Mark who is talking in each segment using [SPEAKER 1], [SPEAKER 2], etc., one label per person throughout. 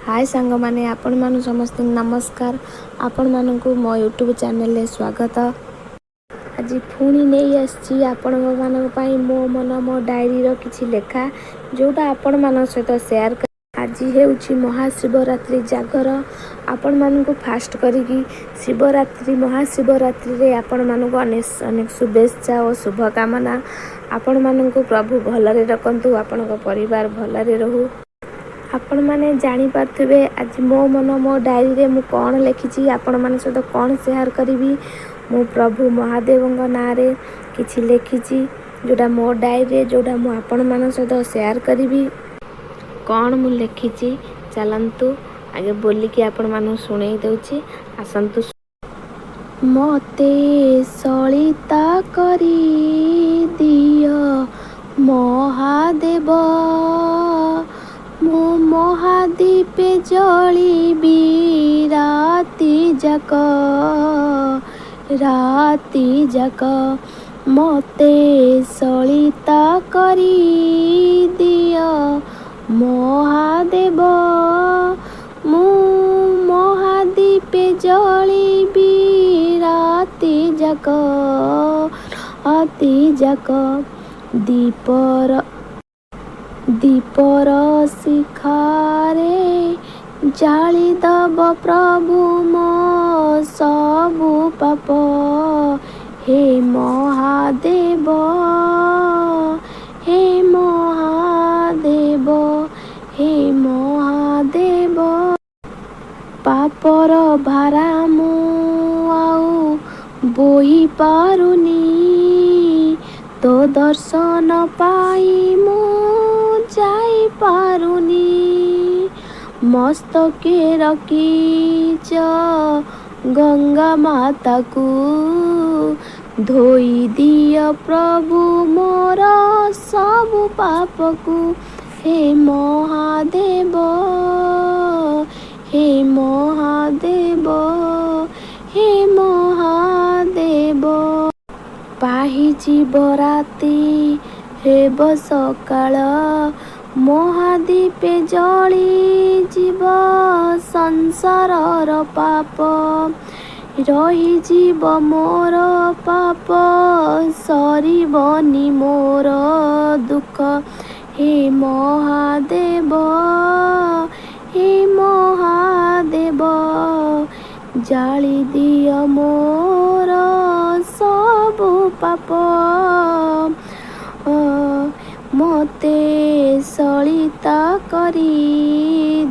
[SPEAKER 1] ହାଏ ସାଙ୍ଗମାନେ, ଆପଣମାନଙ୍କୁ ସମସ୍ତଙ୍କୁ ନମସ୍କାର। ଆପଣମାନଙ୍କୁ ମୋ ୟୁଟ୍ୟୁବ୍ ଚ୍ୟାନେଲରେ ସ୍ୱାଗତ। ଆଜି ପୁଣି ନେଇ ଆସିଛି ଆପଣମାନଙ୍କ ପାଇଁ ମୋ ମନ ମୋ ଡାଏରୀର କିଛି ଲେଖା, ଯେଉଁଟା ଆପଣମାନଙ୍କ ସହିତ ସେୟାର। ଆଜି ହେଉଛି ମହାଶିବରାତ୍ରି ଜାଗର। ଆପଣମାନଙ୍କୁ ଫାଷ୍ଟ କରିକି ଶିବରାତ୍ରି, ମହାଶିବରାତ୍ରିରେ ଆପଣମାନଙ୍କୁ ଅନେକ ଅନେକ ଶୁଭେଚ୍ଛା ଓ ଶୁଭକାମନା। ଆପଣମାନଙ୍କୁ ପ୍ରଭୁ ଭଲରେ ରଖନ୍ତୁ, ଆପଣଙ୍କ ପରିବାର ଭଲରେ ରହୁ। ଆପଣମାନେ ଜାଣିପାରୁଥିବେ ଆଜି ମୋ ମନ ମୋ ଡାଏରୀରେ ମୁଁ କ'ଣ ଲେଖିଛି, ଆପଣମାନଙ୍କ ସହିତ କ'ଣ ସେୟାର କରିବି। ମୁଁ ପ୍ରଭୁ ମହାଦେବଙ୍କ ନାଁରେ କିଛି ଲେଖିଛି, ଯେଉଁଟା ମୋ ଡାଏରୀରେ, ଯେଉଁଟା ମୁଁ ଆପଣମାନଙ୍କ ସହିତ ସେୟାର କରିବି। କ'ଣ ମୁଁ ଲେଖିଛି, ଚାଲନ୍ତୁ ଆଗେ ବୋଲିକି ଆପଣମାନଙ୍କୁ ଶୁଣେଇ ଦେଉଛି। ଆସନ୍ତୁ। ମତେ ସଳିତା କରି ଦିଅ ମହାଦେବ, ମୁଁ ମହାଦୀପେ ଜଳିବି ରାତି ଯାକ, ରାତି ଯାକ। ମତେ ସଳିତା କରି ଦିଅ ମହାଦେବ, ମୁଁ ମହାଦୀପେ ଜଳିବି ରାତି ଯାକ, ରାତି ଯାକ। ଦୀପର ଶିଖାରେ ଜାଳିଦବ ପ୍ରଭୁ ମୋ ସବୁ ପାପ। ହେ ମହାଦେବ, ହେ ମହାଦେବ, ହେ ମହାଦେବ। ପାପର ଭାରା ମୁଁ ଆଉ ବୋହି ପାରୁନି, ତୋ ଦର୍ଶନ ପାଇ ମୁଁ ଯାଇପାରୁନି। ମସ୍ତକେ ରଖିଛ ଗଙ୍ଗା ମାତାକୁ, ଧୋଇ ଦିଅ ପ୍ରଭୁ ମୋର ସବୁ ପାପକୁ। ହେ ମହାଦେବ, ହେ ମହାଦେବ, ହେ ମହାଦେବ। ପାହିଯିବ ରାତି, ହେବ ସକାଳ, ମହାଦୀପେ ଜଳିଯିବ ସଂସାରର ପାପ। ରହିଯିବ ମୋର ପାପ, ସରିବନି ମୋର ଦୁଃଖ। ହେ ମହାଦେବ, ହେ ମହାଦେବ, ଜାଳି ଦିଅ ମୋର ସବୁ ପାପ। ମତେ ସଳିତା କରି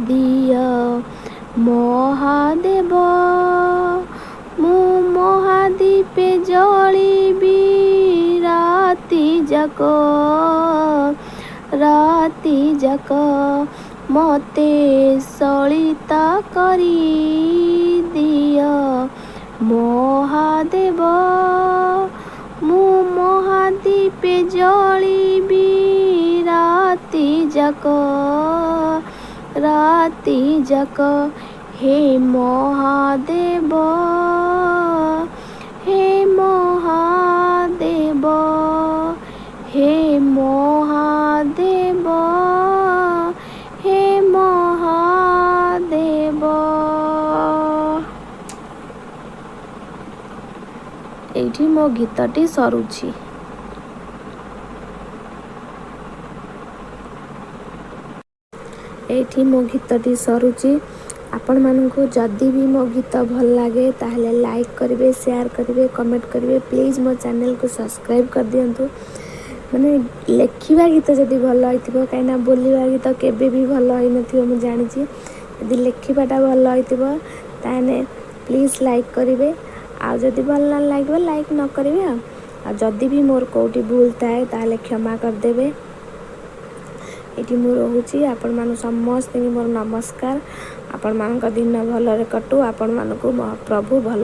[SPEAKER 1] ଦିଅ ମହାଦେବ, ମୁଁ ମହାଦୀପେ ଜଳିବି ରାତି ଯାକ, ରାତି ଯାକ। ମତେ ସଳିତା କରି ଦିଅ ମହାଦେବ, ମୁଁ ମହାଦୀପେ ଜଳିବି ରାତି ଯାକ, ରାତି ଯାକ। ହେ ମହାଦେବ, ହେ ମହାଦେବ, ହେ ମହାଦେବ, ହେ ମହାଦେବ। ଏଇଠି ମୋ ଗୀତଟି ସରୁଛି। ଏଇଠି ମୋ ଗୀତଟି ସରୁଛି। ଆପଣମାନଙ୍କୁ ଯଦି ବି ମୋ ଗୀତ ଭଲ ଲାଗେ, ତାହେଲେ ଲାଇକ୍ କରିବେ, ସେୟାର କରିବେ, କମେଣ୍ଟ କରିବେ। ପ୍ଲିଜ୍ ମୋ ଚ୍ୟାନେଲକୁ ସବସ୍କ୍ରାଇବ୍ କରିଦିଅନ୍ତୁ। ମାନେ ଲେଖିବା ଗୀତ ଯଦି ଭଲ ହେଇଥିବ, କାହିଁକିନା ବୋଲିବା ଗୀତ କେବେ ବି ଭଲ ହେଇନଥିବ, ମୁଁ ଜାଣିଛି। ଯଦି ଲେଖିବାଟା ଭଲ ହେଇଥିବ, ତାହେଲେ ପ୍ଲିଜ୍ ଲାଇକ୍ କରିବେ। ଆଉ ଯଦି ଭଲ ନ ଲାଗିବ, ଲାଇକ୍ ନ କରିବେ। ଆଉ ଯଦି ବି ମୋର କେଉଁଠି ଭୁଲ ଥାଏ, ତାହେଲେ କ୍ଷମା କରିଦେବେ। ଏଇଠି ମୁଁ ରହୁଛି। ଆପଣମାନଙ୍କୁ ସମସ୍ତଙ୍କୁ ମୋର ନମସ୍କାର। ଆପଣମାନଙ୍କ ଦିନ ଭଲରେ କଟୁ। ଆପଣମାନଙ୍କୁ ପ୍ରଭୁ ଭଲ